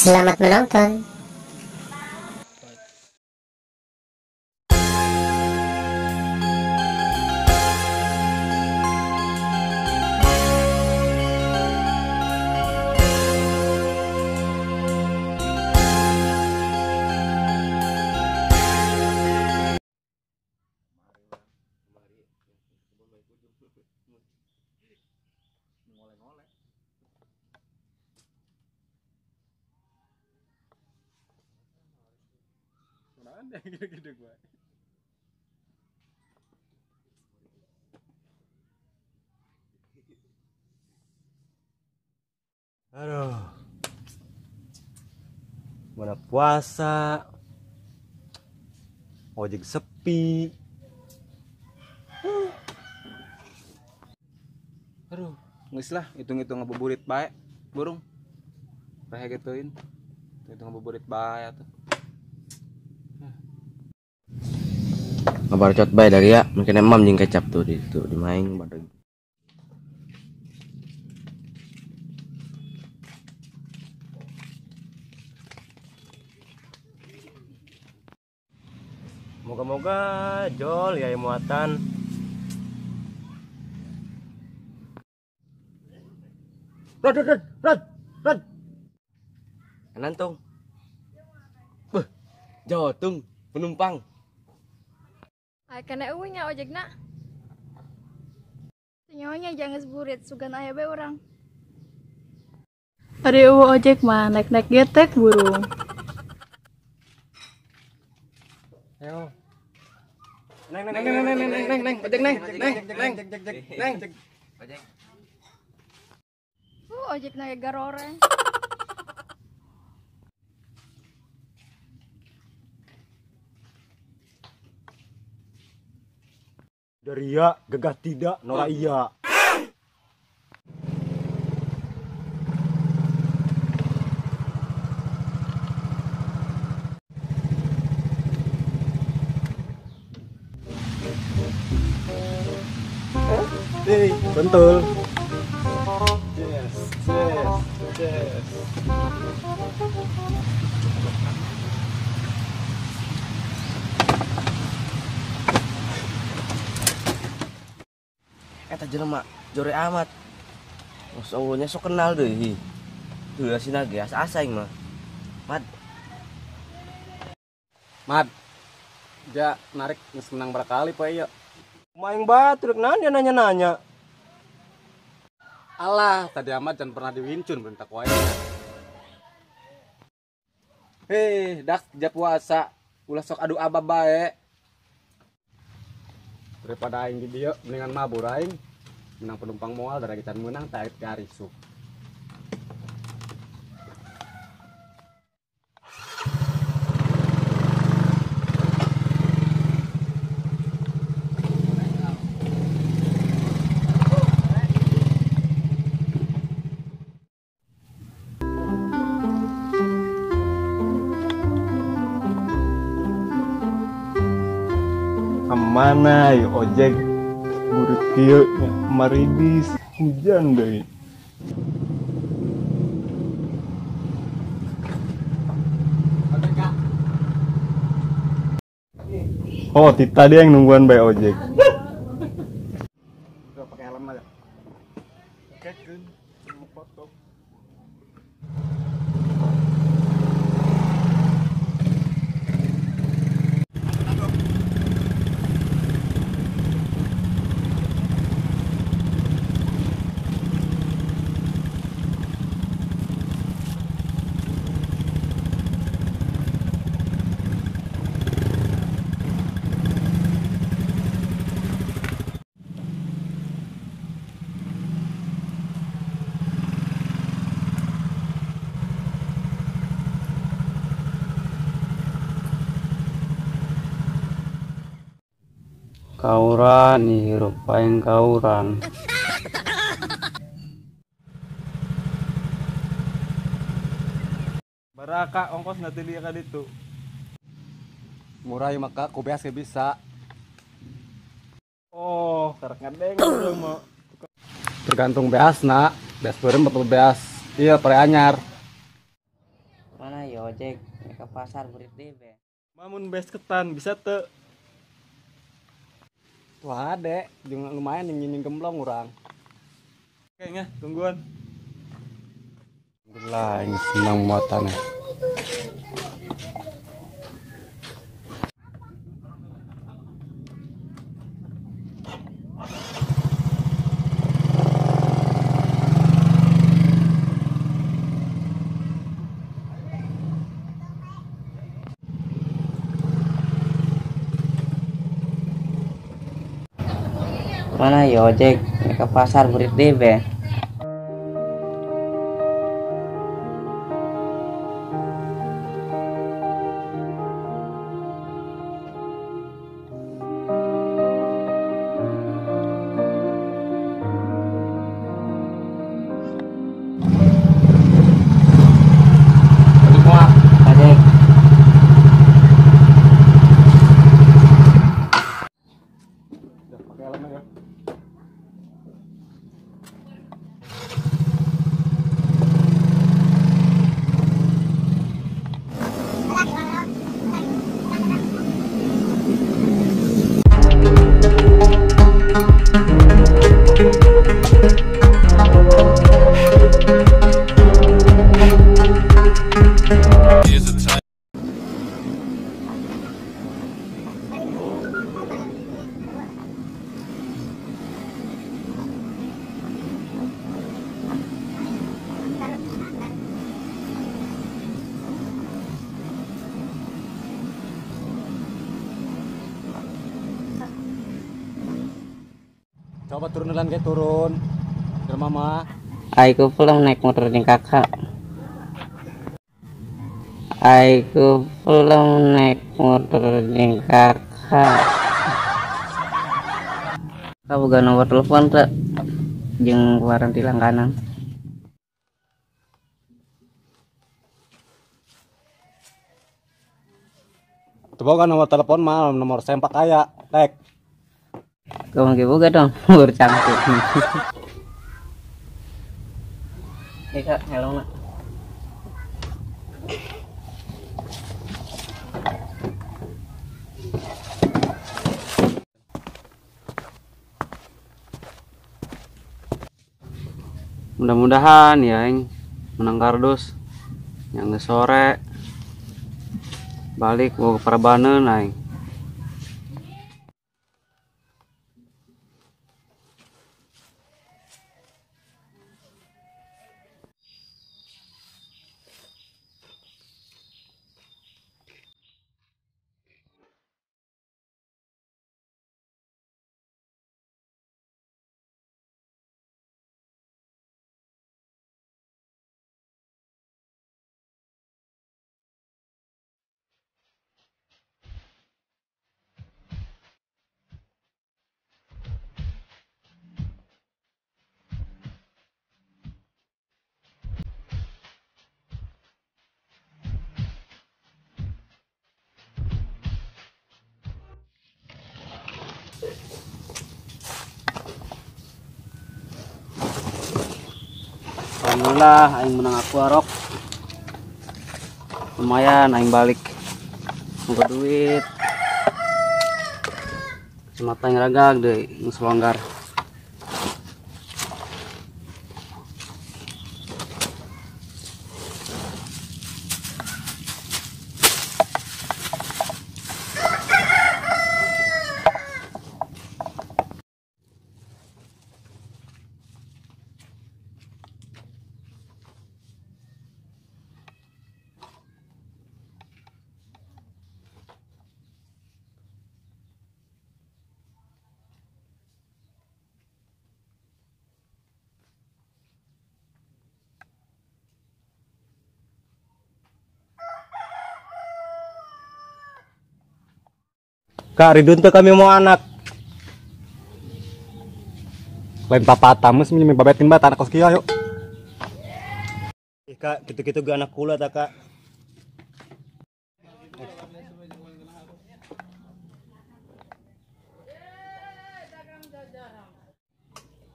Selamat menonton. Gede-gede gue. Aduh. Mana puasa. Ojek sepi. Aduh, geus lah hitung-hitung ngabuburit bae, burung. Rehe gituin. Hitung ngabuburit bae atuh. Ngabarcot bae dari ya, mungkin emam jeung kecap tuh di itu dimain badeg. Moga-moga jol ya muatan. Rod rod rod rod. Kanan tung. Beuh, jauh tung penumpang. Ay kana eueuh nya ojekna. Nyonya jangan burit sugan aya bae urang. Ari eueuh ojek mah naik-naik getek burung. Ayo. Neng neng neng neng neng neng neng ojek neng neng neng neng ojek. Ojek na garoreng. Dari ya, gagah tidak, norak iya. Hei, bentul. Yes, yes, yes. Eta jelema jore amat. Mas awalnya sok kenal deh. Tuh asina ge asa aing mah. Mad. Mad. Ja narik geus menang berapa kali poe ieu. Maing batur naon dia nanya-nanya. Alah, tadi amat jangan pernah diwincun bentak wae. Hei, dak ja puasa ulah sok adu abab bae. Daripada aing di dieu mendingan mabur aing. Menang penumpang moal dari can menang tarik garisuk. Kemana ya ojek burit kieu nya maridis hujan deui. Oh, Tita dia yang nungguan bae ojek. Udah pakai helm aja. Oke, keun mau foto. Kauran hirup aing kauran. Baraka ongkos nanti dia ka ditu. Murah maka ku beas ge bisa. Oh, karek ngadeng mah. Tergantung beasna, beas beureum atau beas ieu pare anyar. ojek ke pasar burit deui be. Mamun bes ketan bisa teu. Wah, adek, jeung lumayan yang nying gemblong urang. Kayaknya tungguan. Alhamdulillah aing senang muatannya. Mana ya ojek ke pasar burit deui be. Ojek. Udah pakai helm ya. Coba turunan kayak turun. Ke mama. Aiku pulang naik motor jeung kakak. Aiku pulang naik motor jeung kakak. Kak boga nomor telepon teu jeung waranti langganan. Teu boga nomor telepon mah nomor sempak aya, rek. Kamu ge boga dong, nomor cantik. Eh kak, hello nak. Mudah-mudahan ya aing menang kardus yang geus sore balik mau ke Parabaneun aing. Alhamdulillah aing menang aqua rock. Lumayan aing balik boga duit. Kacamata aing ragag deui geus longgar. Kak, ridun tuh kami mau anak. Lain papa tamus minjem babetin bat anak kos kieu ayo. Ih, Kak, gitu-gitu gak anak kula tak, Kak.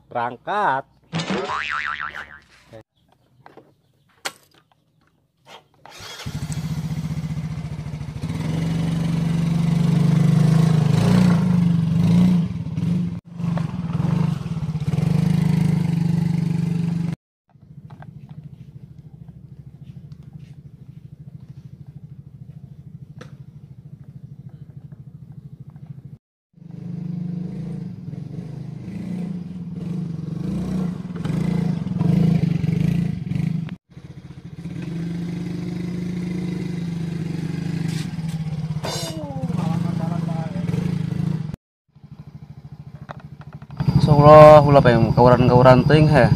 Berangkat. Insyaallah ulah pengen kawuran-kawuran teuing heh.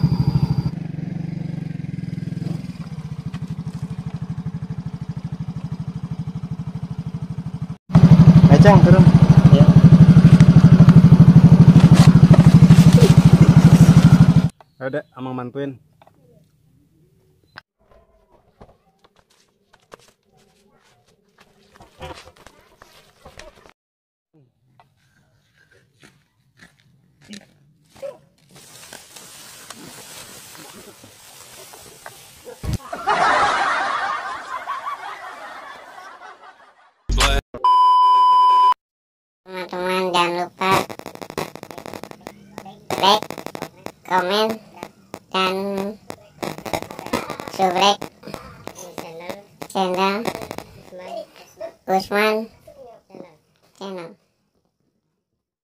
Eceng turun. Ya. Ayo dek, amang mantuin. Teman-teman jangan lupa like, comment,